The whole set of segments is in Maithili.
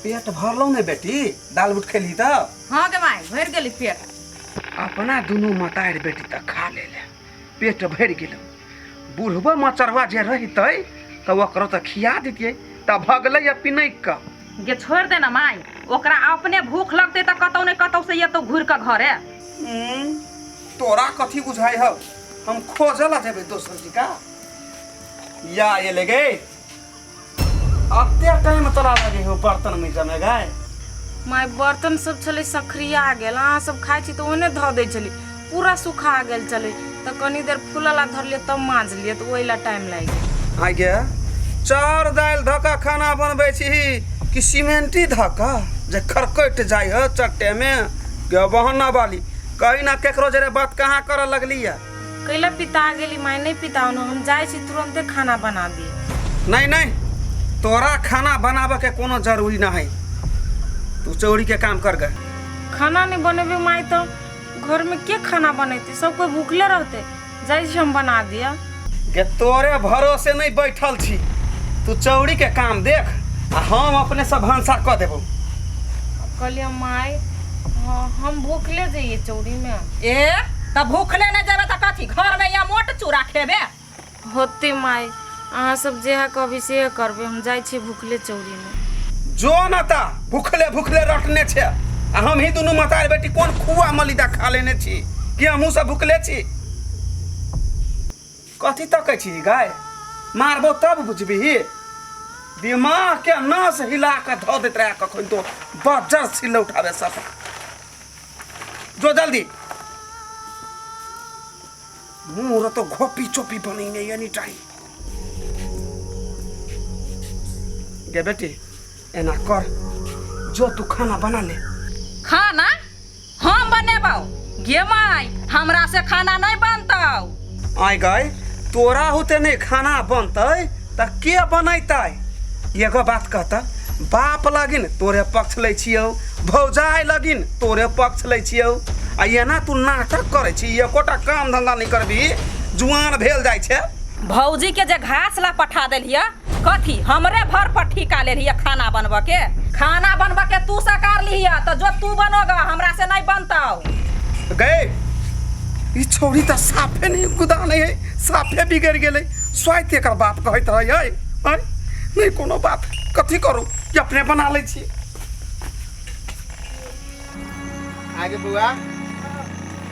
पेट भरलौ ने बेटी दाल बूट खेली तऽ हाँ गे माय भरि गेली पेट अपना दुनू मतारि बेटी तऽ खा लेले पेट भरि गेल बुढ़बो मचरवा जे रहितै तऽ ओकरो तऽ खिया दितियै तऽ भगलै या पिनैक कऽ गे छोड़ि दे ना माय ओकरा अपने भूख लगतै तऽ कतौ ने कतौ से एतौ घुरि कऽ घरे तोरा कथी बुझाइ हौ हम खोजऽ ला जेबै दोसर जी का या एले गे अते टाइम तोरा लगे हो बर्तन में जमे गाय माय बर्तन सब छलै सखरिया गेल अहाँ सब खाइ छी तऽ ओहने धऽ दै छली पूरा सुखा गेल छलै तऽ कनी देर फूलऽ ला धरलियै तब माँजलियै तऽ ओहि ला टाइम लागि गेल आइ गे चाउर दालि धऽ कऽ खाना बनबै छी कि सीमेंटी धऽ कऽ जे खरकटि जाइ ह चट्टे में गे बहना वाली कही ना केकरो जरे बात कहाँ करऽ लगली है कैला पिता गेली माय नहि पिताउ ने हम जाइ छी तुरन्ते खाना बना दिए नहीं नहीं तोरा खाना बनाबऽ के कोनो जरूरी ना है तू चौरी के काम कर गे खाना नहि बनेबै माय तऽ घरमे के खाना बनेतै सब कोइ भूखले रहतै जाइ छी हम बना दिअ गे तोरे भरोसे नहीं बैठल छी तू चौरी के काम देख आ हम अपने से भनसा कऽ देबो कहलियै माय हाँ हम भूखले जइए चौरीमे ए तऽ भूखले नहि जेबै तऽ कथी घरमे या मोट चूड़ा खेबे होतै माय अहाँ सब जेहा कहबै सेहे करबै हम जाइ छियै भूखले चौरीमे जो न ता भूखले भूखले रटने छे आ हम ही दुनू मतार बेटी कोन खुआ मलिदा खा लेने छी कि हमहूँ सब भूखले छी कथी तकै छी गाय मारबो तब बुझबिही दिमाग के नस हिला कऽ धऽ दैत रहे कखन तो बज्जर सिल उठाबे सब जो जल्दी मुँह तो घोपी चोपी बनेने एनी टाइम गे बेटी एना कर जो तू खाना बना ले खाना हम बनेबौ गे माय हमरा से खाना नहीं बनतौ आय गए तोरा होते नहीं खाना बनतै तऽ के बनैतै एगो बात कहता बाप लगिन तोरे पक्ष लै छियौ भौजाइ लगिन तोरे पक्ष लै छियौ आ एना तू नाटक करै छी एकोटा काम धंधा नहि करबी जुआन भेल जाइ छै भौजी के जे घास ला पठा देलियै कथी हमरे भर पर ठीका लेलियै खाना बनबऽ के खाना बनबऽ के तू सकार लिहिय तऽ जो तू बनोगा हमरा से नहीं बनतौ गए ई छौड़ी तऽ साफे नहीं गुदा नहीं है साफे बिगड़ गेलै स्वाति एकर बाप कहैत रहै है आँय नहि कोनो बात कथी करू कि अपने बना लै छी आगे बौआ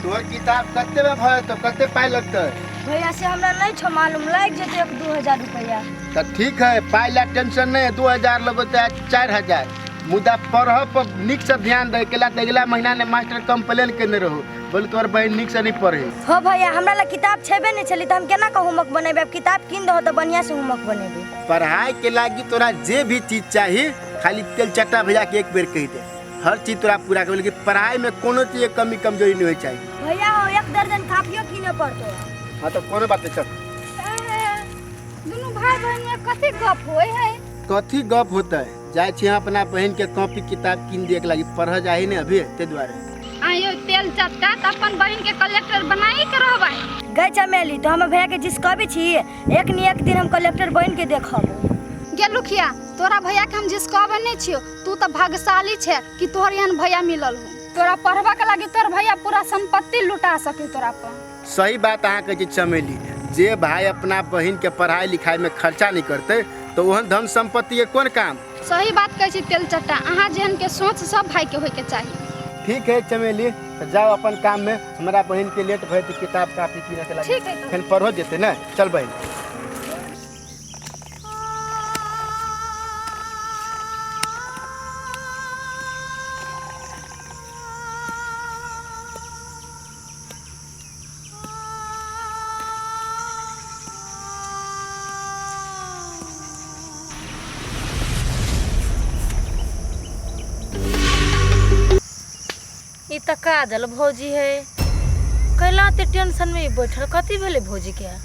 तोहर किताब कते में भऽ जेतौ कते पाइ लगतै भैया से हमरा नहीं छो मालूम लागि जेतै 1-2 हजार रुपया तऽ ठीक है पाइ ला टेंशन नहीं है 2000 लेबै तऽ 4000 मुदा पढ़ऽ पर नीकसँ ध्यान दै केला तऽ अगिला महीना ने मास्टर कंप्लेन केने रहू बोले तोहर बहिन नीकसँ नहीं पढ़े हो भैया हमरा लग किताब छेबे नहीं छली तऽ हम केना कऽ होमवर्क बनेबै आब किताब कीन दहो तऽ बढ़िया से होमवर्क बनेबै पढ़ाई के लागी तोरा जे भी चीज चाही खाली तेल चट्टा भैया के एक बेर कहि दे हर चीज तोरा पूरा कर लेकिन पढ़ाई में कोनो चीज के कमी कमजोरी नहीं होई चाहिए भैया हो 1 दर्जन कापियो कीने पड़तो हाँ तो कोनो बात नहीं चल दुनू भाई बहन में कथी गप होय है कथी गप होता है जाइ छी अपना बहन के कॉपी किताब कीन दिए के लागी पढ़ जाही ने अभी ते दुआरे आयो तेल चटका तऽ अपन बहन के कलेक्टर बनाई के रहबै गई चमेली तो हम भैया के जिस कहबे छी एक नी एक दिन हम कलेक्टर बन के देखब गे लुखिया तोरा भैया के हम जिस कहबे नहीं छियो तू तऽ भाग्यशाली छे कि तोहर एहन भैया मिलल हो तोरा पढ़बा के लागी तोहर भैया पूरा संपत्ति लुटा सके तोरा पर सही बात अहाँ कहै छी चमेली जे भाई अपना बहन के पढ़ाई लिखाई में खर्चा नहीं करते तो ओहन धन संपत्ति के कोन काम सही बात कहै छी तेल चट्टा अहाँ जेहन के सोच सब भाई के होय के चाही ठीक है चमेली तऽ जाओ अपन काम में हमरा बहन के लेट भए तऽ किताब कापी कीनऽ के लागी ठीक है तऽ। फेर पढ़ो जेतै ने चल बहन ई तऽ काजल भौजी है कैला एते टेंशन में ई बैठल कथी भेलै भौजी के जाइ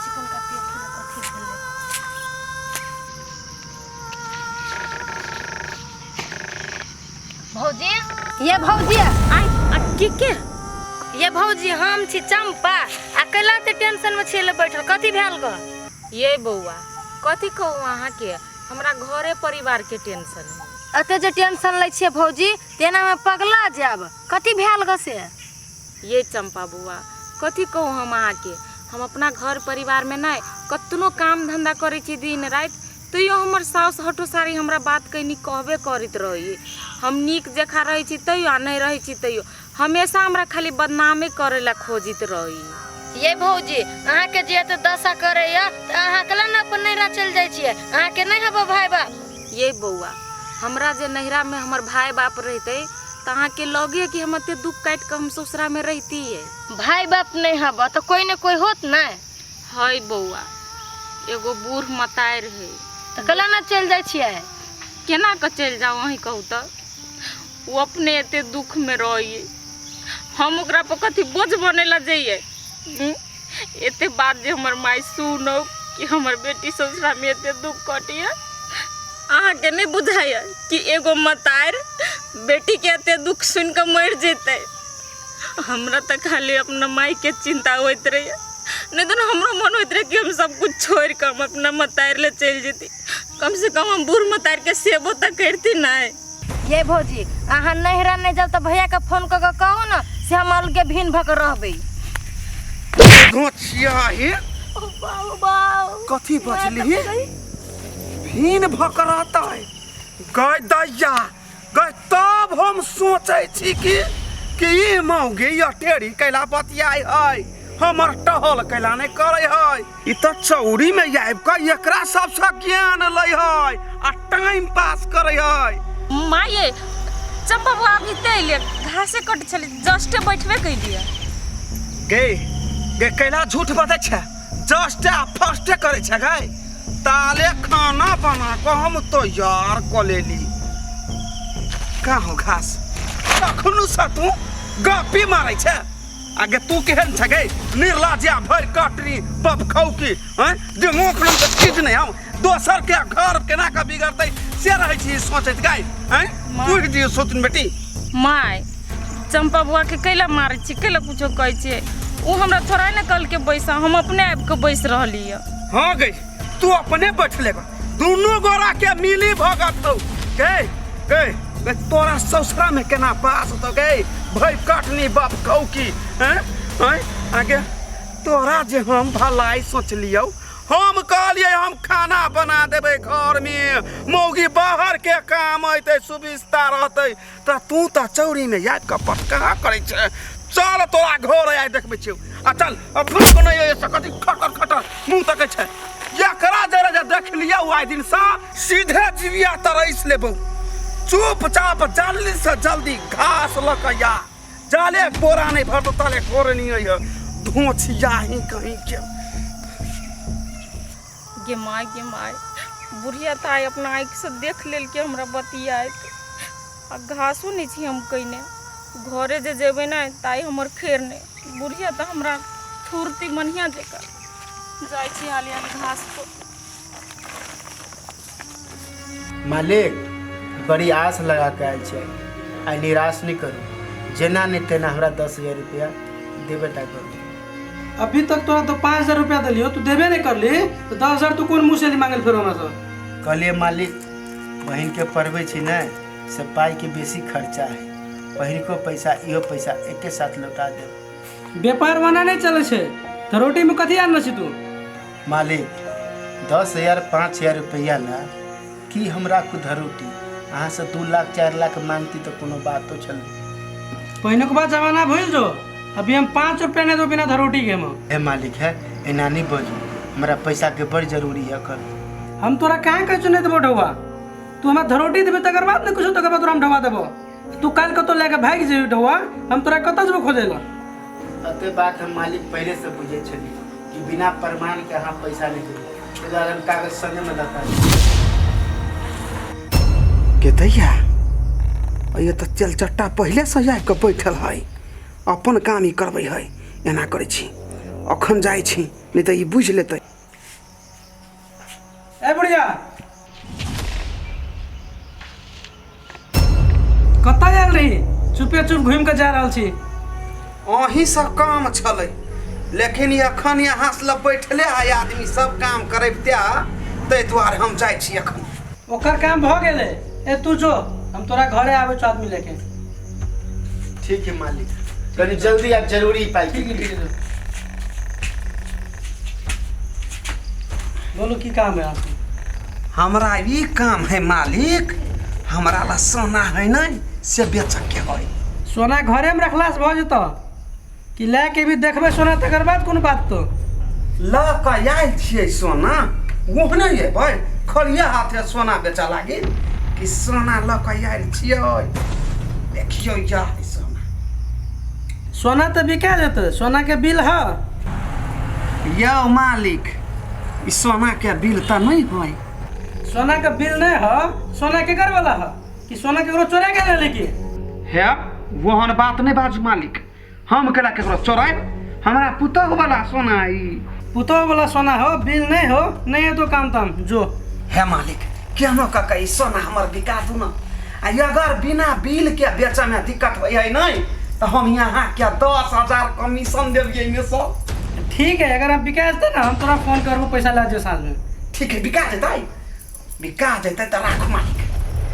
छी कनिका देखी ने कथी भेलै भौजी ये भौजी आइ आ के के ये भौजी हम छी चंपा आ कैला एते टेंशन में छियै बैठल कथी भेल ग ये बौआ कथी कहू अहाँके हमरा घरे परिवारके टेंशन है। एते जे टेंशन लै छियै भौजी तेनामे पगला जायब। कथी भेल ग से? ये चंपा बुआ, कथी कहू हम अहाँके, हम अपना घर परिवारमे नहि कतनो काम धंधा करै छी दिन राति, तैयो हमर साउस हटो सारी हमरा बात कनी कहबे करैत रहैए। हम नीक जकाँ रहै छी तैयो आ नहि रहै छी तैयो हमेशा हमरा खाली बदनामे करै ला खोजैत रहैए। ये भौजी, अहाँके जे एते दशा करैया तऽ अहाँ केला ने अपन नैहरा चलि जाइ छियै? अहाँके नहि हबो भाय बाप? ये बौआ, हमरा जे नैहरामे हमर भाय बाप रहितै तऽ अहाँके लगे कि हम एते दुख काटि कऽ हम ससुरामे रहितियै? भाय बाप नहि हबऽ तऽ कोइ ने कोइ होत ने। है बौआ, एगो बूढ़ मतारि है। तऽ केला ने चलि जाइ छियै? केना कऽ चलि जाउ अहीं कहू तऽ? ओ अपने एते दुखमे रहैए, हम ओकरा पर कथी बोझ बनै ला जइयै? एते बात जे हमर माय सुनौ कि हमर बेटी ससुरामे एते दुख कटैए, अहाँके नहि बुझाइए कि एगो मतारि बेटीके एते दुख सुनि कऽ मरि जेतै? हमरा तऽ खाली अपना मायके चिन्ता होइत रहैए, नहि तऽ हमरो मन होइत रहै कि हम सब कुछ छोड़ि कऽ हम अपना मतारि लए चलि जैती, कम से कम हम बूढ़ मतारिके सेबो तऽ करिती नहि। ये भौजी, अहाँ नैहरा नहि जाउ तऽ भैयाके फोन कऽ कऽ कहू ने से हम अलगे भिन्न भऽ कऽ रहबै। घोचिया हे, कथी बजली? भीन भऽ कऽ रहतै? गय दैया गय, तब हम सोचै छी कि ई मौगी अटेरी कैला बतियाइ है, हमर टहल कैला नहि करै है। ई तऽ चौरी में आबि कऽ एकरा सबसँ ज्ञान लै है आ टाइम पास करै है। माये, चंपा बुआ अभी ते अइले, घासे कट छलै, जस्टे बैठबे कैलियै। गे गे, कैला झूठ बजै छै? जस्टे आ फर्स्टे करै छै गै। ताले खाना बना कऽ हम तैयार कऽ लेली। कहाँ घास? कखनो से तू गप्पी मारै छै। आगे तू केहन छै गै? निर्लज्जा भरि कटरी बप खौकी हैं, दिमाग नाम के चीज नहीं। हम दोसर के घर केना के बिगड़तै से रहै छी सोचैत गै। हैं, बुझि दियौ सोचन बेटी। माय, चंपा बुआ के कैला मारै छी, कैला कुछो कहै छियै? ओ हमरा थोड़ा ने कहलकै बैसा, हम अपने आबि कऽ बैस रहली यऽ। हाँ गई, तू अपने बैठ लेगा, दुनू गोरा के मिली भगत हौ। गई गई गई, तोरा ससुरा में केना पास होतो गई भई कटनी बाप खौकी? हैं हैं, आगे तोरा जे हम भलाई सोचलियौ, हम कहलियै हम खाना बना देबै घर में, मौगी बाहर के काम अयतै, सुविस्ता रहतै, तऽ तू तऽ चौरी में आबि कऽ पटका करै छै। चल, तोरा घर आइ देखबै छियौ। आ चल, अखन कोनो ये कथी खटर खटर मुँह तकै छै? एकरा जरा जे देख लियौ आइ दिनसँ सीधे जिबिया तरैस लेबौ। चुपचाप जल्दी से जल्दी घास लऽ कऽ या, जाले बोरा नहि भरतौ ताले घर नहीं अइह। धोछिया ही कहीं के। गे माय, गे माय, बुढ़िया तऽ आइ अपना आँखिसँ देख लेलकै हमरा बतियाइत। आ घासो नहि छी हम कयने। घरे जे जेबै ने तऽ आइ हमर खेर नहि, बुढ़िया तऽ हमरा थुरती बढ़िआँ जकाँ। जाइ छी हाली हाली घास पर। मालिक, बड़ी आस लगा के आयल छियै, आइ निराश नहि करू। जेना नहि तेना हमरा 10,000 रुपया देबे टा करू। अभी तक तोरा तो 5,000 रुपया दिलियो, तू देबे नहीं करली, तो 10,000 तू कोन मुँह से मांगल फेर हमरा से? कहलियै मालिक, बहिनके पढ़बै छी ने, से पाइके बेसी खर्चा है। पहिलको पैसा इहो पैसा एके साथ लौटा देब। व्यापार वाना नहीं चले छे तो रोटी में कथी आनले छी तू? मालिक, 10,000 5,000 रुपैआ ला की हम राखू धरोटी? अहाँसँ 2 लाख 4 लाख मांगती तऽ कोनो बातो छलै। पहिने के बाद जमाना भूल जो, अभी हम 5 रुपया नहीं दो बिना धरोटी के हम। हे मालिक, है एना नहीं बजू, हमरा पैसाके बड़ जरूरी है एखन। हम तोरा कहाँ कहै छौ नहीं देबो ढौआ? तू हमरा धरोटी देबे तकर बाद ने कुछो, तकर बाद तोरा हम ढौआ देबो। तू काल्हि कतौ लए के भागि जेबी ढौआ, हम तोरा कतऽ जेबो खोजै लए? एते बात हम मालिक पहिलेसँ बुझै छलियै कि बिना प्रमाणके अहाँ पैसा नहि देबै, ताहि दुआरे हम कागज संगेमे लऽ कऽ आयल। के दैया, ये तऽ चलचट्टा पहिलेसँ आबि कऽ बैठल है, अपन काम ही करबै है। एना करै छी, अखन जाइ छी, नहि तऽ ई बुझि लेतै। ए बुढ़िया, कतऽ गेल रही? चुपे चुप घूमि कऽ जा रहल छी। अहीं सब काम छलै, लेकिन एखन यहाँ से लग बैठले है आदमी सब काम करबिते, ताहि दुआरे हम जाइ छी एखन। ओकर काम भऽ गेलै। ए तू जो, हम तोरा घरे आबै छौ आदमी लेके। ठीक है मालिक, कनी जल्दी आब, जरूरी पाइ। ठीक है ठीक है, जो। बोलू की काम है अहाँके? हमरा ई काम है मालिक, हमरा ला सोना है नहीं से बेचके है। सोना घरेमे रखलासँ भऽ जेतौ कि लए के भी देखबै सोना तकर बाद कोनो बात तो? लऽ कऽ आयल छियै सोना, ओहने अयबै खलिया हाथे सोना बेचऽ लागी कि सोना लऽ कऽ आयल छियै? देखियौ या है सोना। सोना तऽ बिका जेतै, सोनाके बिल है? यौ मालिक, ई सोनाके बिल तऽ नहि है। सोनाके बिल नहि है? सोना केकर वाला है? कि सोना केकरो चोरा के लेले की? हे, ओहन बात नहि बाजू मालिक, हम केला केकरो चोरायब? हमरा पुतहु वाला सोना ई। पुतोह वाला सोना हो, बिल नहीं हो, नहीं है तो काम ताम जो। हे मालिक, केहनो कऽ के ई सोना हमर बिका दू न, आ अगर बिना बिल के बेचऽ में दिक्कत होइ है नहीं तऽ हम यहाँ के 10,000 कमीशन देबियै एहिमे सँ। ठीक है, अगर हम बिका जेतै ने हम तोरा फोन करबो, पैसा ला जो साँझ में। ठीक है, बिका जेतै, बिका जेतै तऽ राखू मालिक,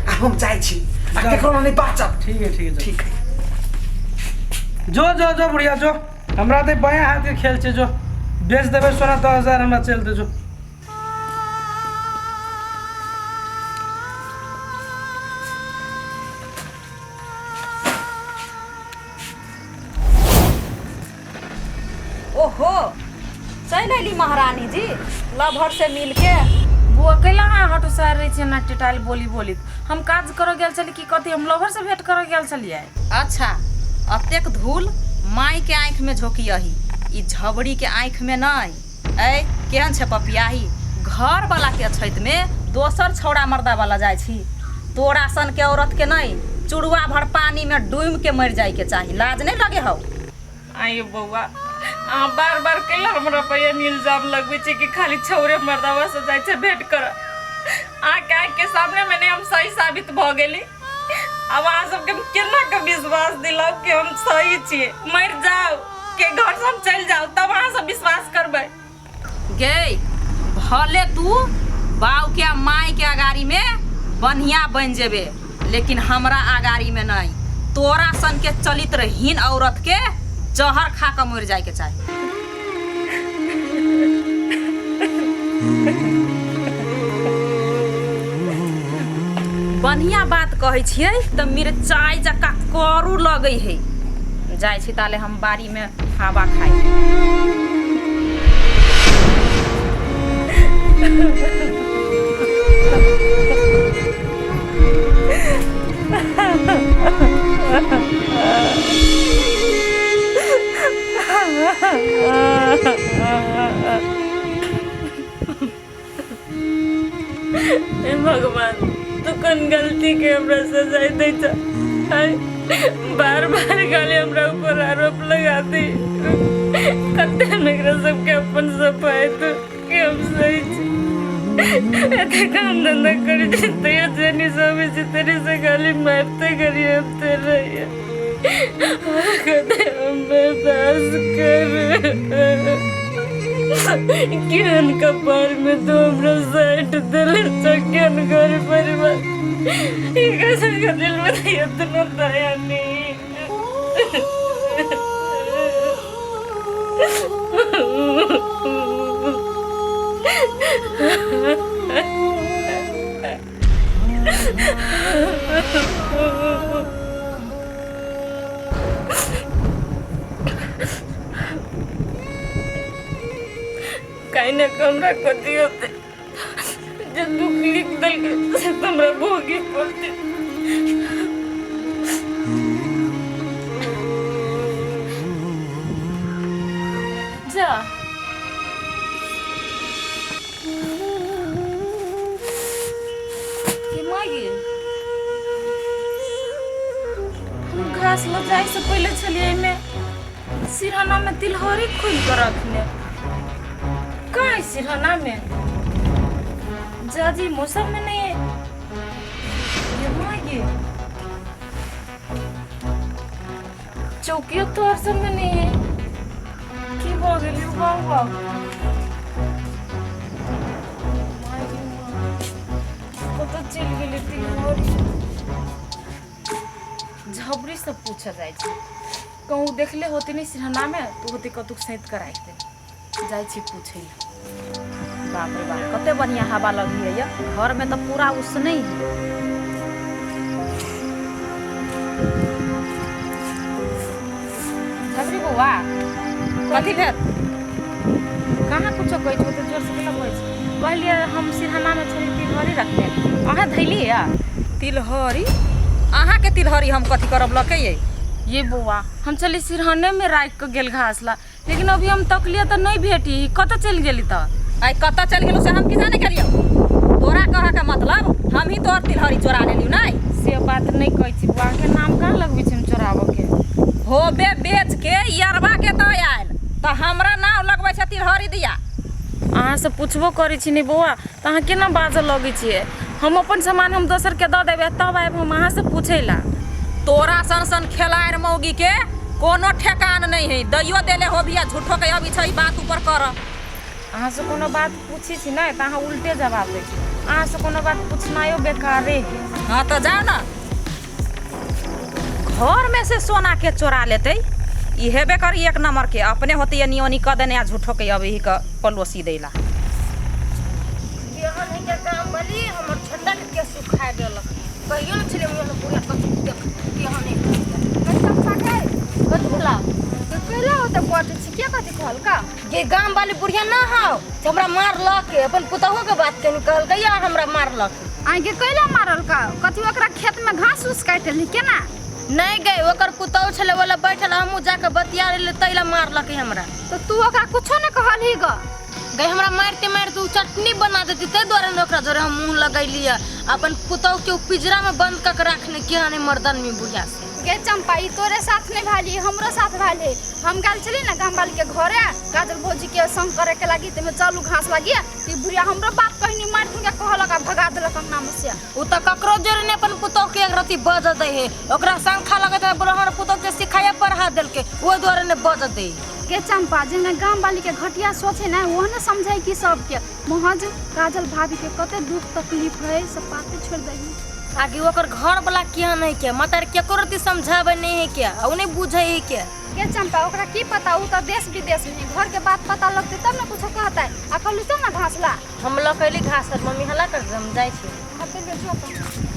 आ हम जाइ छी आ केकरो नहि बाजब। ठीक है ठीक है, ठीक है। जो जो जो बुढ़िया जो, हमरा तऽ बायाँ हाथ के खेल छै, जो बेच देबै सोना 10,000 हमरा चलते जो। ओहो, चलि अयली महारानी जी लभर से मिलके। बुआ कैला अहाँ हटो सार रहै छियै ना टेटाइल बोली बोली? हम काज करऽ गेल छली कि कथी? हम लवर से भेंट करऽ गेल छलियै। अच्छा, अतेक धूल माय के आँखि में झोंकियही, ई झबड़ी के आँखि में नहीं। ऐ केहन छै पपियाही, घर वाला के अछैत में दोसर छौड़ा मर्दा वाला जाइ छी। तोरा सन के औरत के नहीं चुड़ुआ भर पानी में डूबि के मरि जाय के चाही। लाज नहीं लगे हौ? आइयो बौआ, अहाँ बार बार कैला हमरा पर एहन इल्जाम लगबै छी कि खाली छौरे मर्दावा से जाइ छै भेंट करऽ? अहाँके आँखिके सामनेमे नहि हम सही साबित भऽ गेली? आब अहाँ सबके हम केना के विश्वास दिलाउ कि हम सही छियै? मरि जाउ के घरसँ हम चलि जाउ तब अहाँ सब विश्वास करबै? गे, भले तू बाऊ के आ माय के अगाड़ी में बढ़िया बन जेबे, लेकिन हमरा अगाड़ी में नहीं। तोरा सन के चरित्रहीन औरत के जहर खा के मर जाए के चाही। बढ़िया बात कहै छियै तऽ मिरचाइ जकाँ करू लगै है। जाइ छी ताले हम बाड़ी में हवा खाइ। हे भगवान, तू कोन गलती के हमरा सजा दै छ? बार बार खाली हमरा ऊपर आरोप लगा दे। कते हम एकरा सबके अपन सफाई तो कि हम सही छी। एते काम धंधा करै छी तैयो जेनी सब छै तेरी से खाली मारते करिए ते रहिए। कते हम बर्दाश्त कर? केहन कपार में तो हमरा साइट देले छ? केहन घर परिवार? एकरा सबके दिल में तो इतना दया नहीं। काहे ने हमरा कथी होते जे दुख लिख देलकै से तऽ हमरा भोगे पड़तै। जा के माँ गे, हम घास लऽ जाइ से पहिले छलियै एहिमे सिरहाना में तिलहरी खोलि कऽ रखने। कहाँ है सिरहाना में? जाजी मौसम में नहीं है। ये माँ गे, चौकियो तो और सब में नहीं है। की भऽ गेलै बाबा? माँ गे माँ, कतऽ तिलहरी झबरी सब पूछऽ जाइ छै, कहूँ देखले होते नहीं सिरहना में तो होते कतुक सैंत कर राखि दे, जाइ छी पूछै लए। बाप रे बाप, कते बढ़िया हवा लगी है ये घर में, तो पूरा उसने ही है। झबरी बौआ। कथी भेल? कहाँ कुछो कहै छै, ओते जोर से केना कहै छै? कहलियै हम सिरहना में छली तिलहरी रखने, अहाँ धैलियै? तिलहरी? अहाँके तिलहरी हम कथी करब लके ये? ये बौआ, हम चली सिरहने में राखि कऽ गेल घास ला, लेकिन अभी हम तकलियै तऽ नहि भेटी, कतऽ चलि गेली तऽ? आइ कतऽ चलि गेलौ से हम की जाने गेलियौ? तोरा कहऽ के मतलब हम ही तोहर तिलहरी चोरा लेलियौ नहि? से बात नहि कहै छी बौआ, अहाँके नाम कहाँ लगबै छी हम चोराबऽ के। होबे बेच के यरबा के दऽ आयल तऽ हमरा नाव लगबै छै तिलहरी दिया। अहाँसँ पुछबो करै छी नहि बौआ तऽ अहाँ केना बाजऽ लगै छियै? हम अपन सामान हम दोसरके दऽ देबै आ तब आयब हम अहाँसँ पूछै ला? तोरा सन सन खेलाड़ि मौगी के कोनो ठेकान नहीं है, दैयो देले हो भी आ झूठो के अभी छै बात ऊपर कर। अहाँसँ कोनो बात पूछै छी नहि तऽ अहाँ उल्टे जवाब दै छी, अहाँसँ कोनो बात पूछनाइयो बेकारे है। हाँ तऽ जाओ ना, घर में से सोना के चोरा लेते ई हेबे करी एक नंबर के, अपने होती एनी ओनी कऽ देने आ झूठो के अभी के पलोसी दैला। केहन है के काम वाली हमर झंडा के केस सुखा देलक, कहियो न छलै मुँह पूरा कथी देख केहन है। कथी भेला? कैला होते कटे छी के? कथी कहलका गे गाम वाली बुढ़िया ना हौ से हमरा मारलक, अपन पुतहु के बात केनी कहलकै या हमरा मारलक। आइ के कैला मारलका? कथी ओकरा खेत में घास उस काटली केना? नहीं गई, ओकर पुतहु छलै ओला बैठल, हमहूँ जाके बतिया लेली तैला मारलक हमरा। तो तू ओकरा कुछो नहीं कहलही ग? गई हमरा मारते मारते उ चटनी बना देती, ताहि दुआरे ने ओकरा जोरे हम मुँह लगैली। अपन पुतहु के उ पिंजरा में बंद कऽ के रखने केहन है मर्दन में बुढ़िया से। गे चंपा, ई तोरे साथ नहीं भाली, हमरो साथ भाली। हम गेल छली ना गाम वाली के घरे काजल भौजी के संग करे के लागी, ते में चलू घास लागी ई बुढ़िया हमरो बात कहनी मार के कहलक आ भगा देलक अंगना में से। उ तऽ ककरो जोरे ने अपन पुतहु के एक रति बज दै है, ओकरा शंखा लगैत है, बोले हमर पुतहु के सिखाया पढ़ा देलकै ओहि दुआरे ने बज दै। गे चंपा, जेना गाम वाली के घटिया सोच है ना वो ने समझे कि सबके महज काजल भाभी के कते दुख तकलीफ है, सब बातें छोड़ दही। आगे ओकर घर वाला केहन है के माता केकरो रति समझाबै नहीं है के, आ उ नहीं बुझै है के। गे चंपा, ओकरा की पता, उ तऽ देश विदेश में है, घर के बात पता लगते तब ना कुछो कहता है। आ कहलू चल ना घास ला। हम लकैली घास, मम्मी हल्ला कर, हम जाइ छी। हाँ, चल जो।